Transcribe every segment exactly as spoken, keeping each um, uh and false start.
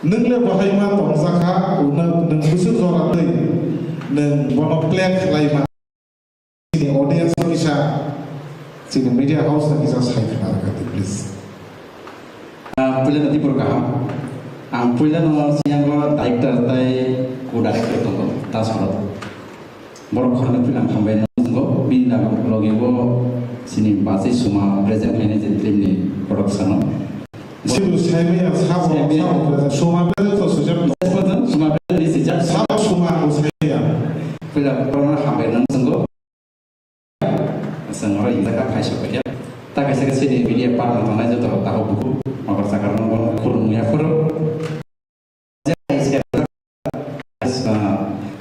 Nwng le bahai ma tongjakha, nwng, nwng bwswk jora twi nwng bono play khlai ma. Chini audience no kisa, chini media house no kisa sai khna rwkha di, please. Ah, puila no tibur kaham. Ang puila no siyang lo director tai co-director tongo, Das Bharat. Borok khoroknwi phano ang hambai no tongo, bini logi o chini bachai Suma present khlainai je film ni production o. Sibu saimaya sabo, Saimaya. Sabo present, Suma present to sujak. Suma present ni sijak. Sabo Suma ko saimaya. Puila borok no hambai no tongo. Chwng oro injak kha, phai sok kha. Ta kaisa kaisa ni media partner tongnai joto rok tabuk buku. Mokol sakar no bono khulum ya phuru.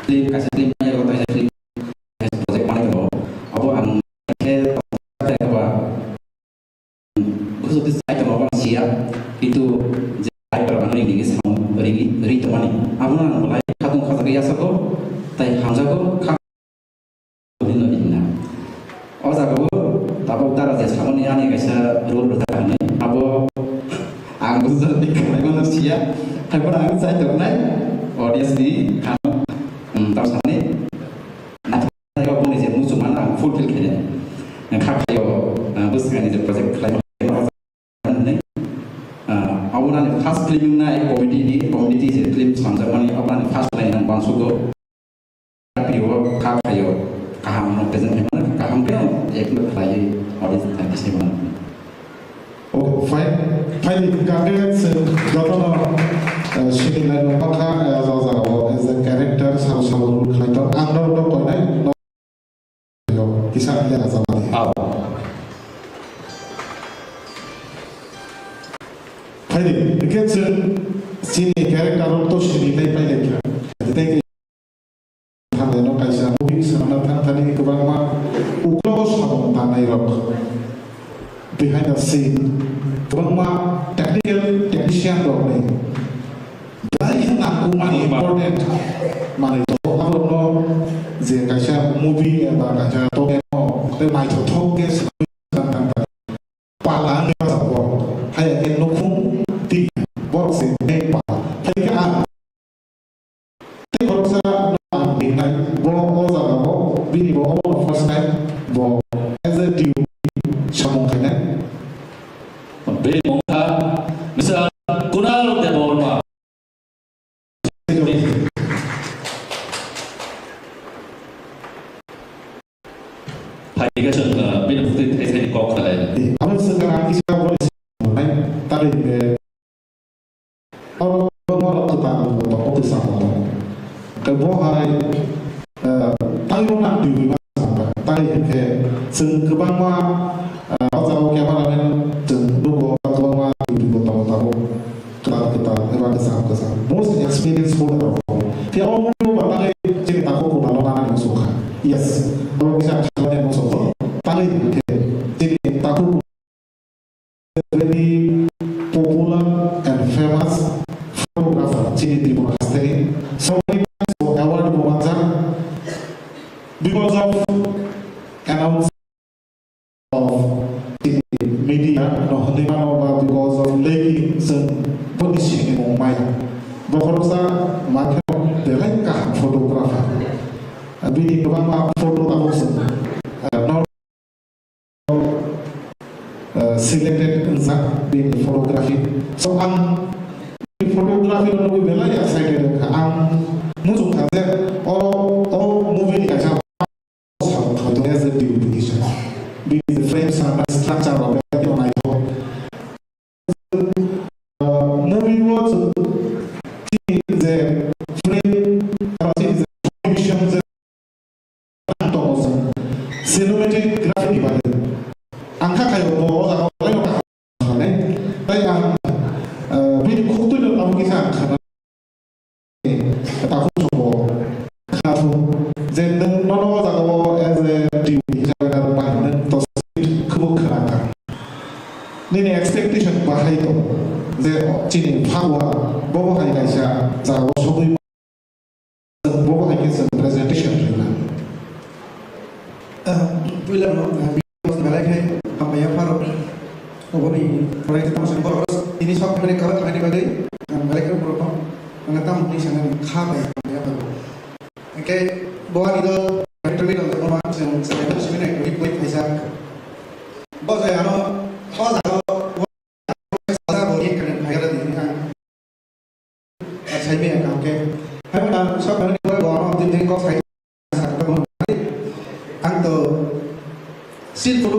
Film, kaisa film manya rok kaisa film, kaisa project manya rok. Abo ang khe, busu khe sai tongma siya, kintu je director ang ringni samung ringni ri tongmani. Abono ang belai khatung khajagwi yachago, tai hamjago, kha Bini no hinna. O jaga o tabuk dara je samani ani kaisa role rwjak hinwi. Abo ang bujak ni khlaimano siya. Haiphano ang chai tongnai audience ni khano, um, tamo sani. Naithok boni je muchungmano ang fulfill khainai. Kha khaio, uh, bwswkani je project khlaima hinwi. Uh, abo nani first film nai comedy ni, comedy je film samjakmani abo nani first line ang bangsugo. Tapi o kha khaio, kaham no present khaimano, kaham khe no act no khlaiwi audience thank you sai mano. Oh, fine. Fine, congrats, jotono, eh, sini lai no pakha, eh, jaga jaga o, as a character, sabo sabo role khlai tong. Ang no no koinai, no kisa ya jaga di. Aw. Fine, again, sir, sini character role to sini lai pai lai kha. Thank you. Thangnaino kaisa movie sanana thang thani kwbangma uklogo samung tangnairok, behind the scene, kwbangma technical technician rokni belai khe nangkukmani important manwi tongo. Aborokno je kaisa movie eba kaisa tongnaino tei naithothok khe swnamwi thang thang thang pala wngwi bachao borok. Haiya khe nukhung twi borok se main pala. Hai khe ang Tei khoroksa no ang ringnai, bo o jaga o bini bo omo no first time bo as a D O P samung khainai. Bini mung kha Mister Kunal Debbarma. Phai khe chwng, uh, bini bwtwi thai thai kok khlai. Abo swkang ang kisa bo ni samung nai, tari, eh, Oro borok kwtal tongo, kwcham tongo. Khe bo hai, eh, taibo nang twiwi ma saka. Tai hinkhe chwng kwbangma, eh, o jaga o cameraman chwng nugo, kwbangma twiwi bo tongo tabuk. Kwtal kwtal eba kwcham kwcham. Most experience holder rok. Khe o mungwi bo batai chini takhuk kwtal o nana nung sukha. Yes. Abo kisa khalai nung sukha. Tai hinkhe chini takhuk very popular and famous photographer chini Tripura hasteni. So many times bo award bo manjak because of announce of chini media no hwnwi mano ba because of lacking chwng boni sinimung maya. Bo khoroksa ma khe belai kaham photographer. Bini kwbangma photo tabuk chwng, ah, no uh, selected wngjak bini photography. So ang bini photography no nugwi belai excited wngkha. Ang muchung kha je o, o movie ni kaisa samung khlai tongo as a D O P kisa. Bini frame sana structure rok belai no naithok. Uh, movie o chini je frame, chini je vision je Ang tongo chwng cinematic graphy ni bagwi. Ang kha khaio bo o jaga o belai no kaham sanai. Tai ang, eh, bini khuk twi no abo kisa ang khana. Takhuk song bo khna thung je nwng nono o jaga o as a D O P hisabe nang pai nwng to script khwbo khna kha. Nini expectation bahai to je chini phagwa bo bo hai kaisa jaga o sogwi Bo bo hai khe chwng presentation rwna. Ah, puila no, ah, belai khe hambai ya pharo. Oboni belai khe tamo sani borok tini sok mane kaba khamani bagwi, ah, belai khe borok no Ang tamo hwnwi sanani kha bai hamya bai. Hwnkhe bo ani dol terminal de bono ang chwng chwng simi nai kwi kwi phaisa. Bo je ano o jaga o sa bo yin kan phai gala di ang. Sai me ang ke. Hai na sok na ni bo ano din din kok sai. Ang to sil photo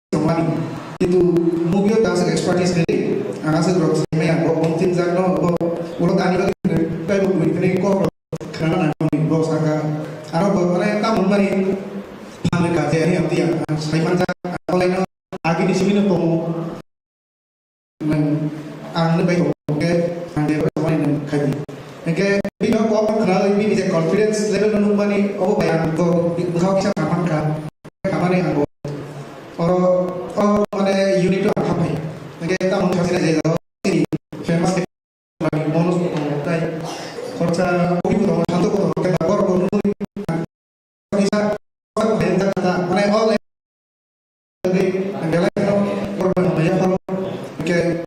Tongmani. Kintu movie o ta aswk expertise khe, ang aswk rok sai maya, bo bumthim jak no, bo ulo tani bagwi tei bo bui tini kok rok khna na nang bo saka. Aro bo mane ta mun mani phan ka je ani amti ang sai man jak, ang online no agi ni simi no tongo. Nang ang ni bai tongo ke ang de bai tongo nang khai di. Hingke bini o kok khna bini je confidence level no nung mani, obo bai ang to bwkhao kisa khamang kha. Khamani ang bo. Oro, o mane unit o ang hapai. Hingke tamung thang sina je jao, sini famous ke mani bonus ko tong tai. Khorsa, obi ko tong, santo ko tong, ke labor ko nung mani. Kisa, mane all, ang belai no, korban hamya pharo, ke,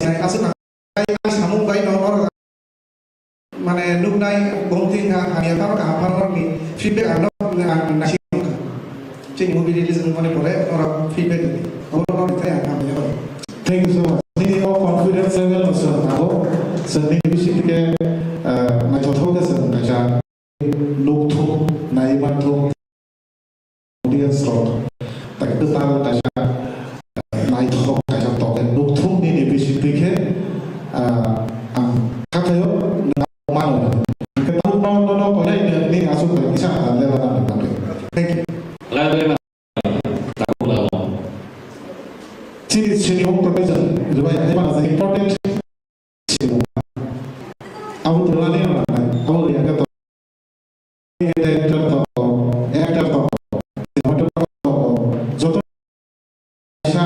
aswk na, ai, ai samung bai no, oro mane nuknai bongtwi wngkha hamya phano kaham phano ni feedback ang no ang nasi wngkha. Chini movie release wngmani pore oro feedback rwdi. Obo no rwkhe ang hamya phano. Thank you so much. Nini o confidence level no sir abo sir ni bisi ke naithothok ke sir kaisa nukthok nai manthok. Audience rok, tak kwtal kaisa, eh, naithok kaisa token nukthung nini bisingtwi khe, ah, ang khathaio, nwng mano. Hwnkhe tabuk no, no, no, konai nwng nini aswk bai kisa ta leba nang nang. Thank you. Chini, chini hok toke jang, rwbai hai mana important. Abo twlani rwnai, abo rwya khe to. Director to, actor to, cinematographer to, joto kaisa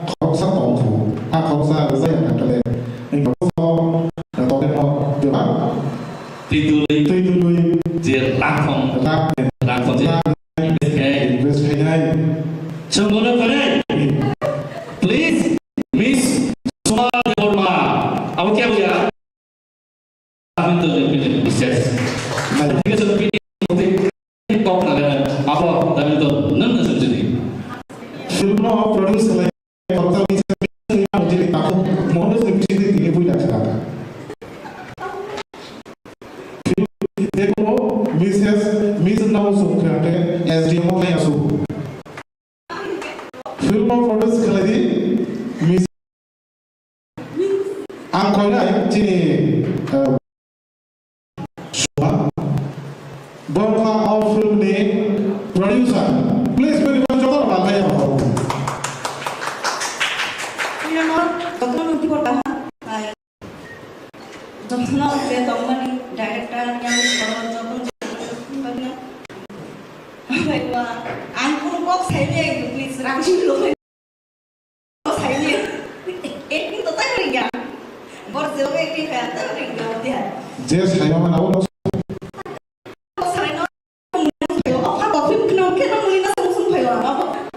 khoroksa tong kho, a khoroksa rwjak ya kha khe, ni khoroksa tong khe no bebak. Twi tului, twi tului, je rang thong, rang, rang thong je, rang, invest khainai. Invest khainai. Chwng bono kore. Please, Miss Suma Debbarma. Abo khe abo ya? David Tolni opinion, yes. Application opinion, kok na abo David Tol nang na sujudi. Film no produce khlai, khoroksa ni simi mujili takhuk Mohandas ni bisingtwi tini buina khna. Film de kono Missus Miss nang sung khna te S D M o khlai asu. Film no produce khlai di Miss Ang koinai chini, eh, Shubha. Bo wngkha o film ni producer. Please, bini bagwi joto rok rwlai rw. Jotono je tongmani director yang jotono bagwi ang kunu kok saimaya, please, rang simi rw. Saimaya. Acting to tei ringya. Bor jebo acting kaya tei ringya dia. Je saima mana ulo. Saino. Oka kofim kno keno muli na sung sung phayo.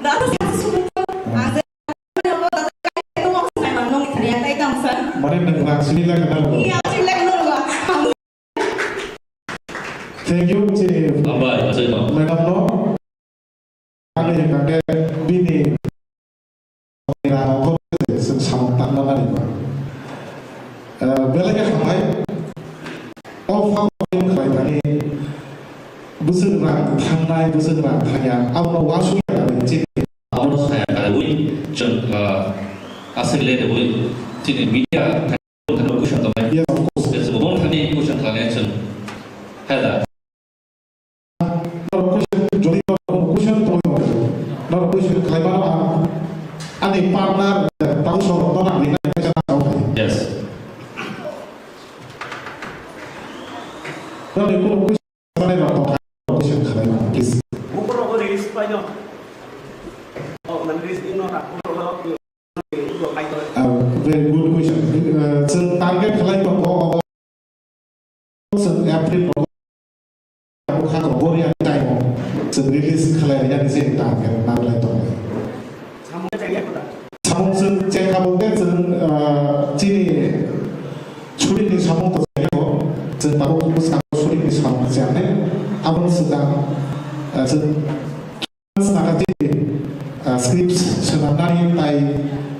Da sa sa sung sung. Ang je ko da kai to mo sai ma nong thariya tai tam sa. Mane nang rang sini la kana lo. Iya, sini la kana lo. Thank you, Chief. Abai, asai no. Madam no. Ani hwnkhe bini rang rok se samung tangma nani ba. Eh, belai khe hambai. O phang phang khlai thani bwswk rang thangnai, bwswk rang thangya, abono uansukya nani chini. Abono saya kaiwi chwng, eh, aswk le rewi chini media thani question tongnai. Yes, of course. Chwng bo thani question khlainai chwng. Heda. Norok question, jodi norok question tongwi tongkha, norok question khlai mano ang ani partner, eh, tau sorok no nang rinai kaisa nang tau khai. Yes. Norok kuno question khlai mano, question khlai mano, please. Bukur rogo release pai no. Oh, man release ino na, bukur rogo. Ah, very good question. Ah, chwng target khlai tongo, obo chwng April rogo, abo kha tongo, Korea time o chwng release khlai rwya ni se target nang lai tongo. Samung chwng chengkha bo khe chwng, ah, chini shooting ni samung to chwng tabuk bwskango shooting ni samung se ang nai. Aboni swkang, ah, chwng Snaka chini, ah, scripts swnamnani tai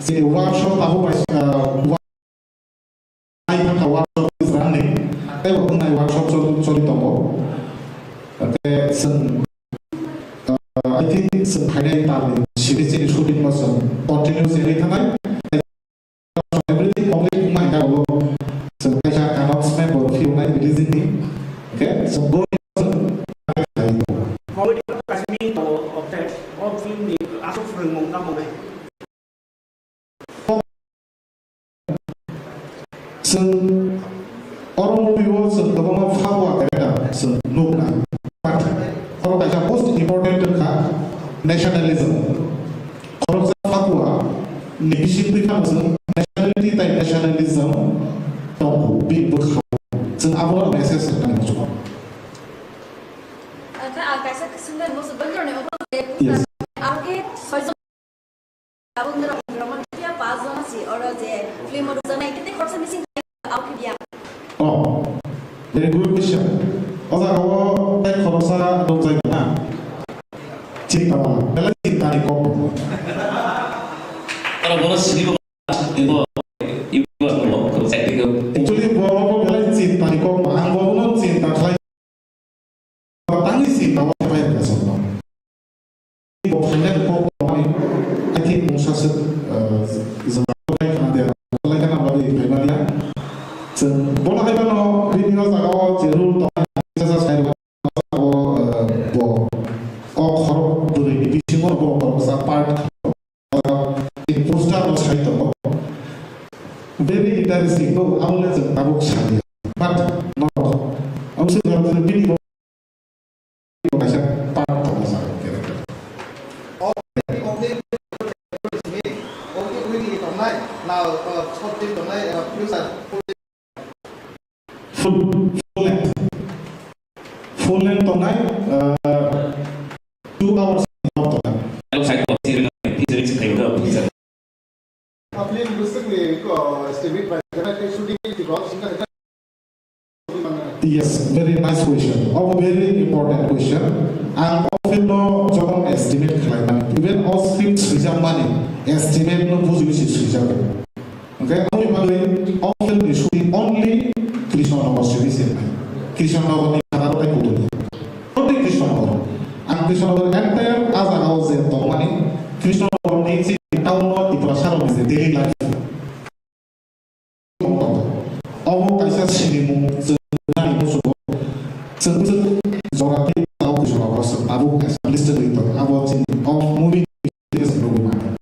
chini workshop abo bai, ah, wa-, ai hakha workshop is running. Tei bo wngnai workshop chol-, choli tongo. Tei chwng, ah, I think chwng phainai tamni simi chini shooting no chwng continue chengwi thangnai. Everything complete wngma hwnka bo chwng kaisa announcement bo rwphiyoknai releasing ni. Okay, chwng bo chwng Comedy kaisa meaning tongo, obte o film ni aswk phrwngmung tamo bai? Chwng oro movie o chwng kwbangma Phagua character chwng nuknai. But oro kaisa most important wngkha nationalism. Khoroksa Phagua ni bisingtwi phano chwng nationality tai nationalism tongo, bini bwkhao. Chwng abono message rwnani muchungo. Kha, ah, kaisa swngmani muchung bandorni obo je Yes. Abo khe soijon abo wngwi rok, wngwi rok mani phiya paanch jon si oro je film o rwjaknai, khe tei khoroksa missing abo khe biya. Oh, very good question. O jaga o tei khoroksa nukjagwi na. Chinta wala. Belai chinta ni kok. Oro bono sini bo, ibo, ibo, ibo, actually, bo, bo belai chinta ni kok. Ang bo no chinta khlai. Tangwi chinta o pai ka sokno. Bo phaina kok tongmani, I think mungsa se, eh, jwng lai khna dia, lai khna bagwi phaima dia. Chwng bono hai mano, bini o jaga o je rule tong, jesa sai rok, o, eh, bo, o khorok bwrwi ni bisingo bo khoroksa part, eh, in poster no sai tongo. Very interesting, no, amo le chwng tabuk sa dia. But, no, amo se bini Kaisa part tongo sa character. O, o, o, tongnai, na, uh, short film tongnai, uh, full, full length. Full length tongnai, uh, two hours tongnai. Hello, side of the featuring, featuring. Film bwswkni, uh, estimate bai, shooting ni twi kok, Yes, very nice question. O very important question. Ang o film no jokhon estimate khlaimani, even o script swijakmani estimate no bujui se swijago. Okay, aboni bagwi o film ni shooting only Krishnanagar simi se nai. Krishnanagar ni khadaro tai kudo. Only Krishnanagar. Ang Krishnanagar entire a jaga o je tongmani, Krishnanagar ni si town o Tiprasa rok ni je daily life. Obo kaisa sinimung chwng nani muchungo. Chwng bwswk jora tei tao kisa rok chwng tabuk kaisa list ri tong. Abo chini o movie ni nugwi mano.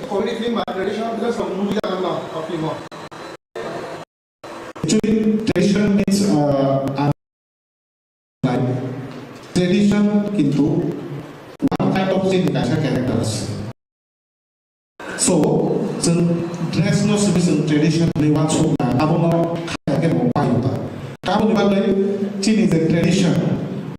Comedy film ba traditional dress rok nugwi jagan no o film o. Actually, tradition means, uh, tradition kintu one kind of chini kaisa characters. So, chwng dress no simi chwng tradition hinwi uansukna, abono khaya khe bo paio ta. Aboni bagwi chini je tradition,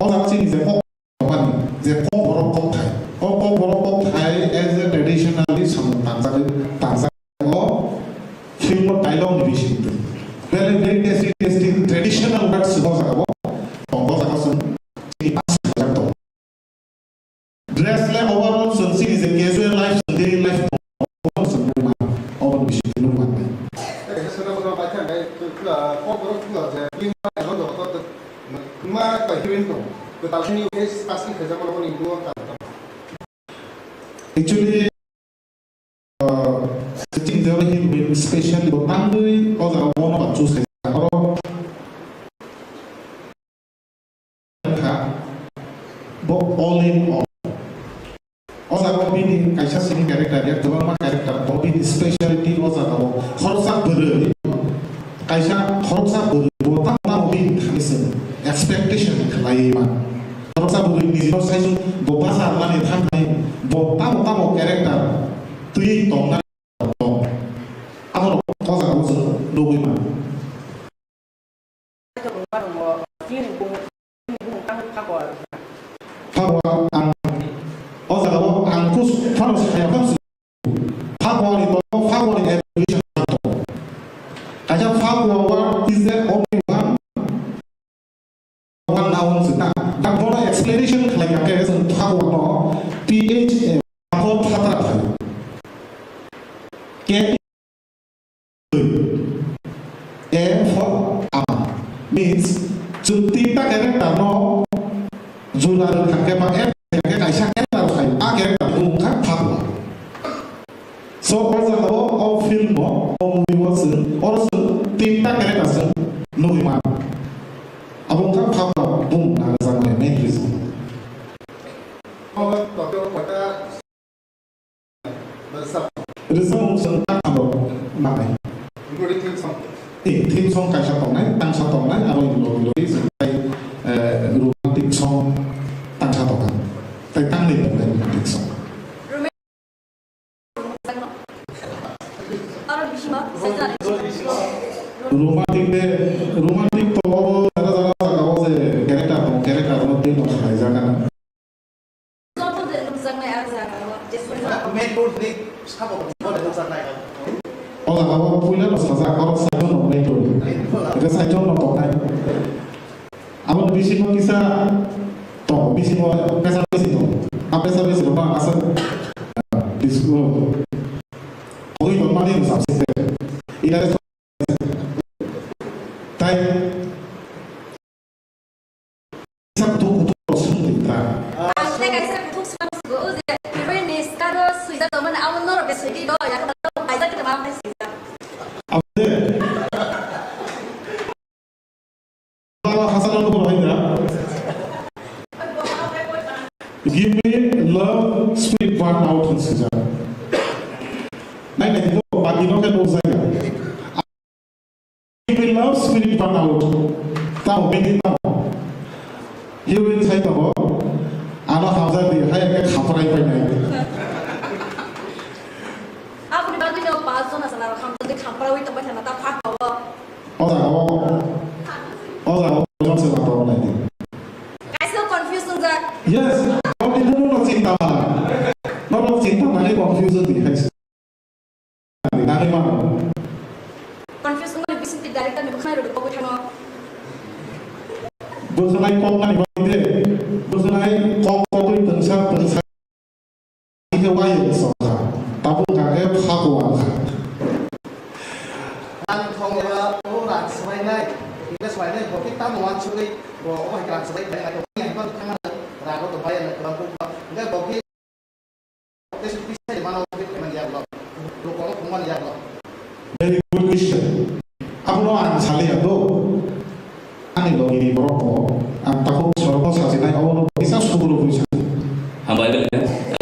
o jaga chini je kok mani, je kokborok kokthai. O kokborok kokthai as a traditionally samung tangjagwi, tangjak o film o dialogue ni bisingtwi. Very, very tasty, tasty traditional words o jaga o, o jaga o chwng chini tongo. Dress le overall chwng chini je casual life, chwng daily life, overall chwng nukmani, obo ni bisingtwi nukmani. Actually, uh, chini je heroine specially bo tangwi o jaga bono ba choose khaijak. Oro kha, bo all in all. O jaga o bini kaisa simi character ya, kwbangma character, bo bini speciality o jaga o. Khoroksa bwrwi, kaisa khoroksa bwrwi bo tamo tamo bini thani se expectation khlaiwi man. Khoroksa bwrwi nijino saichung bo basa rwnani thangnai, bo tamo tamo character twiwi tongnai tong. Abono o jaga o chwng nugwi man. Phagua ang o jaga o ang kus phano saya phano si. Phagua ni to, Phagua ni evolution to. Kaisa Phagua word is a only one, one noun se na. Dak bono explanation khlai kha khe chwng Phagua no P H A, pathor phatra phai. K A for ama. Means, chwng tinta character no jura rwkha khe ba add khe kaisa character khai, a character bumung kha Phagua. So, o jaga o, o film o, o movie o chwng, oro chwng tinta character chwng nugwi mano. Abo wngkha Phagua bumung na rwjakmani main reason. Rwchapmung chwng tang abo manai. Including theme song. Eh, theme song kaisa tongnai, tangsa tongnai, abo ni logi logi chwng tai, eh, romantic song tangsa tongnai. Tai tangni tongnai romantic song. Romantic de, romantic to abo jara jara jaga o je character tong, character no twi no khlai jaga na. Main road ni sabo bo le nukjaknai. O jaga o puila no sajak, oro side no main road. Ega side no tongnai. Abo bisingo kisa to, bisingo pesa besi to. A pesa besi to ma asa disco. Oi to mani no sabse. Ina tai. Kaisa kuthuk kuthuk rok swng di ta. Ang tei kaisa kuthuk swng sgo, o je heroine ni skaro swijak tongmani, abo norok bai swi di do, ya khna kaisa khna ma phai swijak. Abo de. Baba hasana no hai da. Give me love, spirit, burn out, swijak. Nai nai, bagi no khe no jaya. He will love spirit burn out. Tamo bini tamo. He will say tamo. Ano hamjak di, hai ke khaprai pai nai. Aboni bagwi no pas jon asa naro hamjak di, khaprai wi tongbai thana ta phak bawo. O jaga o. O jaga o jon se ma tong nai di. Kaisa confuse wngjak. Yes. Kau di no no chinta ma. No no chinta ma ni confusion di hai. Nangwi mano. Confuse wngmani bisingtwi director ni bwkhanai rwdi kogwi thangno. Bwkhanai kok nani bagwi de, bwkhanai kok kogwi twngsa twngsa khe wai wngsa kha. Tabuk wngkha khe Phagua wngkha. Ang thong eba o rang swbainai, hingke swbainai bo khe tamo wansugwi bo obo hai rang swbai khlainai, bo khe hai thangna rang o to bai ano kwbang kwbang. Hingke bo khe Very good question. Abono ang saliya do. Ani logi borok bo ang takhuk sorokno sajinai, abono kisa sugro buisa. Hambai bai.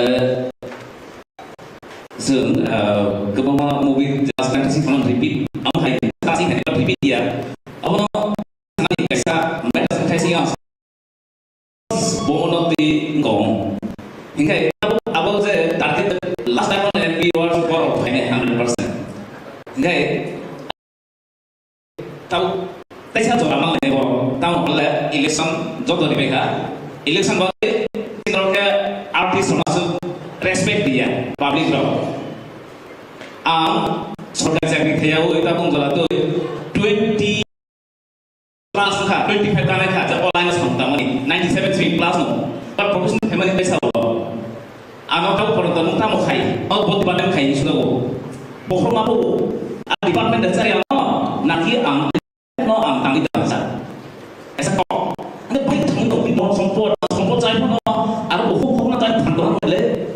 Eh, chwng, eh, kwbangma movie just fantasy phano repeat. Amo hai kasi hai repeat ya. Abono kaisa, kaisa yang Bomono twi wngkong. Hinkhe abo, abo je target last time on M P awards borok phainai hundred percent. Hinkhe tabo teisa jora manglai borok. Tamo hole election joto ribaikha. Election bagwi tini rok khe artist rok aswk respect diya public rok. Ang sorkari chakri khaiyaui tabung jora twi twenty plus wngkha, twenty five tanai kha, je online song tangmani, ninety seven three plus no. But professional family kaisa o. Ano tabo porjonto nung tamo khai, o bo department khai hinwi swngo. Bokhorok ma bo, a department da chaya no, naki ang no ang tangwi da sa. Esa ko. Ano bai thang no, bi no sompot, sompot chai no, aro bokhorok na chai thang do le.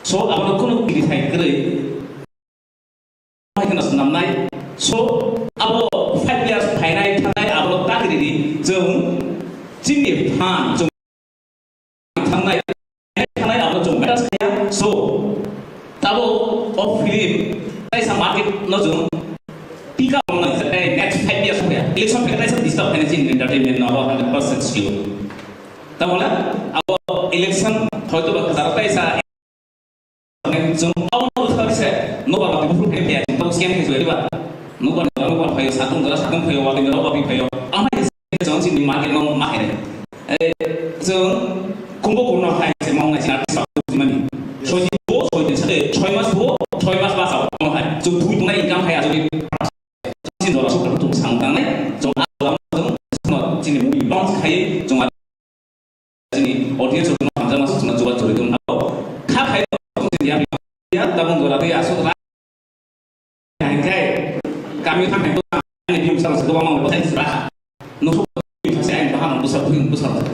So, abo no kuno kiri thai kwrwi. Hai kheno swnamnai. So, abo five years phainai thanai abo ta kiri di, chwng chini phan chwng thangnai, thangnai abo chwng matters khaya. So, tabo o film kaisa market no chwng pick up wngnai, next five years hoya. Election phaikhe kaisa disturb khainai chini entertainment no abo hundred percent sure. Tamo na abo election hoito ba kwcharo kaisa Chwng abono bwthar se nobar watwi buphuru phai phaiya, chwng tabuk scam khai suya diba? Nobar jora nobar phaio, satung jora satung phaio, watwi jora watwi phaio. Amai se chwng chini market no ma khainai. Eh, chwng kumbo kumno hai se mawnai chini artist rok mani. Soi din bo, soi din sade, soi mas bo, soi mas basa bo hai. Chwng thui tunai income khai aswk Kami thang nai bwsa, ani biyung sa bwsa kwbangma bwsa ni sra. Nusuk biyung sa se ani bahan bwsa bwsa bwsa.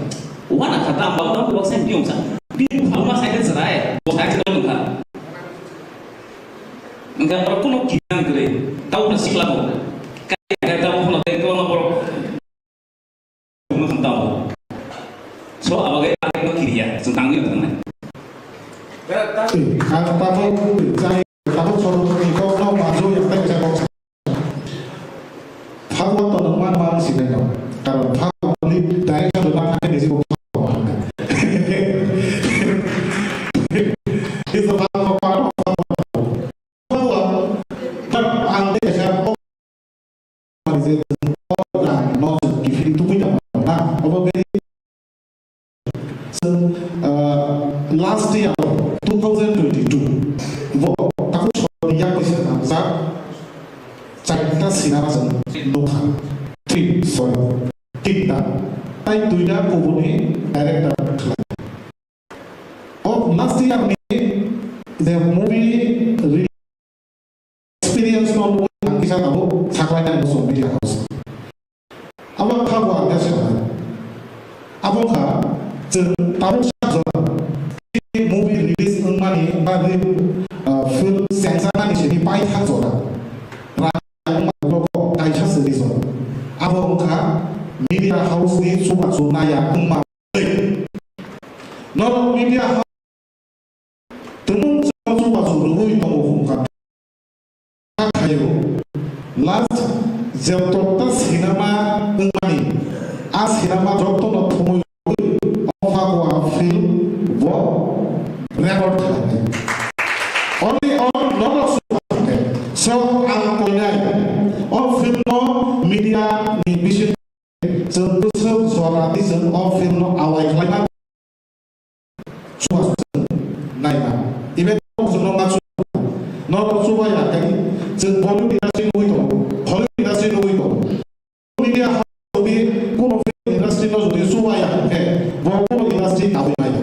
Wana kha dam bang dam bwsa ni biyung sa. Biyung sa ma sa ni sra e. Bwsa ni sra nukha. Nokha oro kuno kiyan kwrwi. Tau na sikla bo. Kai kai tau kuno tei kwbangma borok. So, abo bai ang kiriya, chwng tangwi thangnai. Ang tabuk chai, tabuk sorokni kokno manjui ang tei kisa kok sa. Phagwano to nwng man man sinai no. Karon phagwani direction rwna thangwi nisi bo phagwano. Is the phagwano part of phagwano. Phagwano, but ang tei kisa kok Mani je rang no chwng kiphilwi tubui tongma na, obo bini chwng, ah, last year two thousand twenty-two bo tabuk sorokni yak kaisa nangjak charta sinema chwng nukha. Three, sorry, tinta. Tai duita kubuni director khlai. O last year ni the movie experience no nugwi ang kisa tabuk saklainani bo chwng media house. Abo kha bo ang khe sanai. Abo wngkha chwng tabuk sak jora movie release wngmani ba re-, ah, film chengjaknani simi paithak jora. Rang wngmani ulo kaisa se reason. Abo wngkha media house ni chubachu naiya wngma. Norok media house Tumung chwng chubachu rwui tongo hwnka khaio. Last jebtokta sinema wngmani, a sinema jotono thumui rwui o Phagua film bo record khlainai. Only on norok chubachu khe. So ang koinai o film no media ni bising chwng bwswk jora di chwng o film no awai khlaima. Chubachu chwng naima. Even norok chwngno ma chuba. Norok chuba ya khe chwng Bollywood industry nugwi tongo, Hollywood industry nugwi tongo. Media house jodi kuno film industry no jodi chuba ya khe bo kuno industry kabui maya.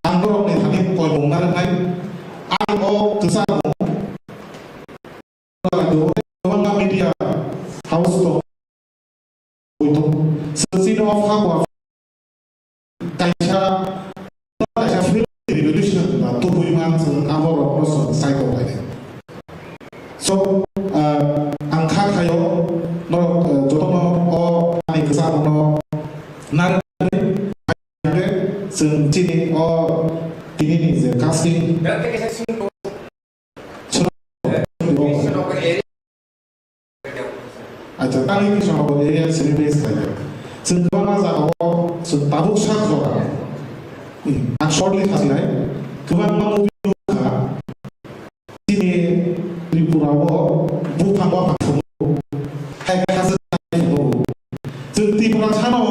Ang borokni thani koimung narwknai. Ang o kwcharo kwbangma media house tong. Chwng chini o Phagua kaisa, kaisa film revolution ba tubui man chwng abo rokno chwng sai tong lai. So, ah, ang kha khaio norok, ah, jotono o ani kwcharo no narwknai chwng chini o tini ni je casting. Acha, tangwi Krishnanagar area simi base khlai kha. Chwng kwbangma jagao chwng tabuk sak jora. Hmm, ang shortly khasinai. Kwbangma movie nukha. Chini Tripura o buphang o ha thwngmung. Hai kha se thwngmung. Chwng Tripura sano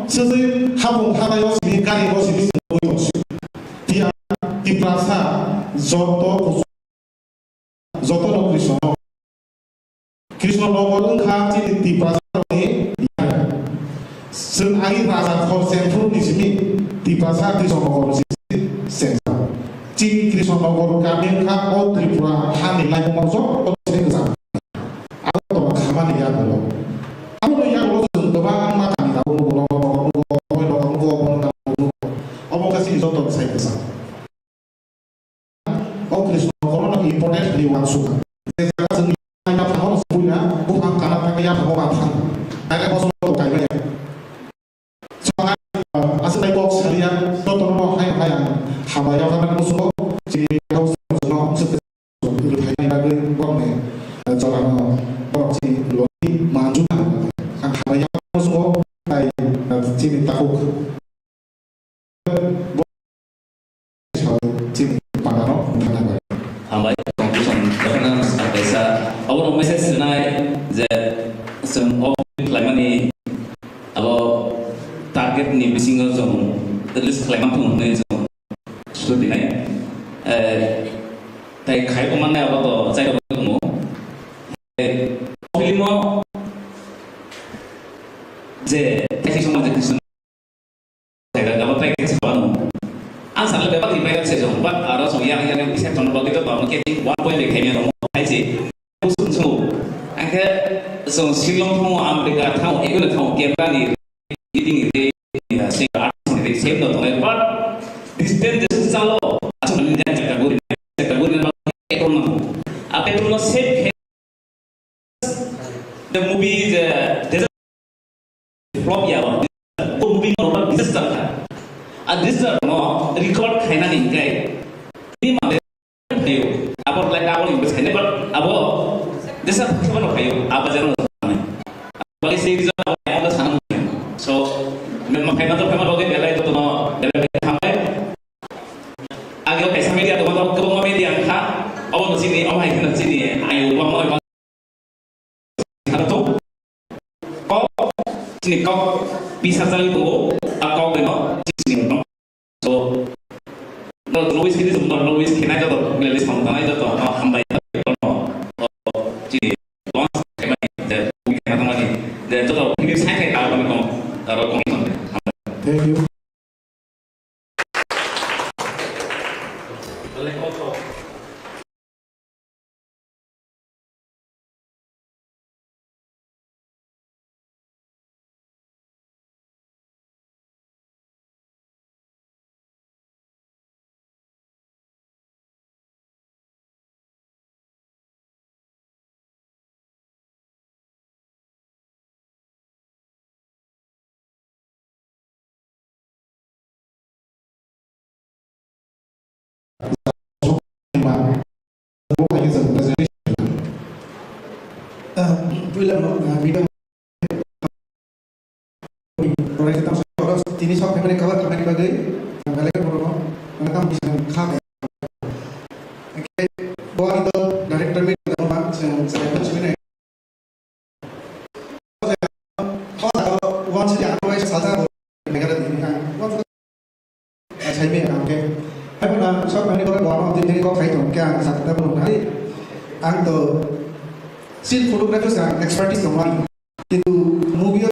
swjwi hapung thanai o simi gari o simi chwng movie tongsi. Phiya Tiprasa joto Jotono Krishnanagar. Krishnanagar wngkha chini Tiprasarokni yakung. Chwng ai Raja Khor Chengphuruni simi Tiprasa Krishnanagar simi chengjak. Chini Krishnanagar kami wngkha o Tripura hani laibuma joto se kwcham. Agartala khamani yagulo. Aboni yagulo chwng kwbangma kami tabuk nugo, nogo nogo nugo, boi nogo nugo, bono nogo nugo. Obo wngkha chini joto sai kwcham. O Krishnanagar no important hinwi uansukha. Je jaga chwng yaphango no sibui na, buphang kana thangwi yaphango ma thang. Direct bosong no kaimaya. So, hai, aswk nai kok saliya, jotono hai hai ang hambai yapharnani muchungo, chini house no swk rwthaini bagwi borokni, eh, jorano borok chini logi manjuna. Ang hambai yapharnani muchungo, tai, eh, chini takhuk. Chini panda no wngthana bai. Hambai, conclusion, governance, kaisa, abo rok message rwnai je chwng o khlaimani abo target ni bisingo chwng release khlaima thung hwnwi chwng sudu dinai. Eh, tai khai ko manai abo to chai rok tongo. Eh, film o je tei somaj je Ang sakle bebak ni bebak se jong, but aro song yang yang yang bisa ton bagwi to tong ke one point de khaimya rong hai se. Chwng Shillong thango, America thango, England thango, camera ni editing ni tei, uh, same artist ni tei same no tongnai, but distance distance chalo, aswk ni jang sector guri, sector guri na petrol no, a petrol no save khe, the movie is, uh, disaster, flop ya ba, o movie no disaster kha, a disaster no record khaina ni kai, ni ma phaio, abo lai abo ni bwsai ne, but abo jesa phano phaio, abo jeno. Abo lai sei reason abo abo sana. So, me ma phai ma to phai ma loge belai to no, belai hambai. Age kaisa media to ma to ko media kha, abo no sini, abo hai no sini, ayo, abo mo Kok, chini kok pisa chali tongo, a kok bai no chini no. So, no, no wish kini, no, no wish kina joto, ngelis pang tanai joto, no, hambai joto, no, chini, once, the, we can, the, joto, kini sai kai ta, no, aro kong. Thank you. Puila no, ah, video. Tini sok family cover khamani bagwi, ang belai kheno, ang tam bising kha. Bo ani to director mi to ma, sing, sing, sing, Wan sini ang bai salsa bo megara di ang wan sa sai me ang ke. Hai pun ang sok mani kora wan di dini kok khai tong ke ang sakta pun nai. Ang to still photography sa expertise tong mani. Kintu movie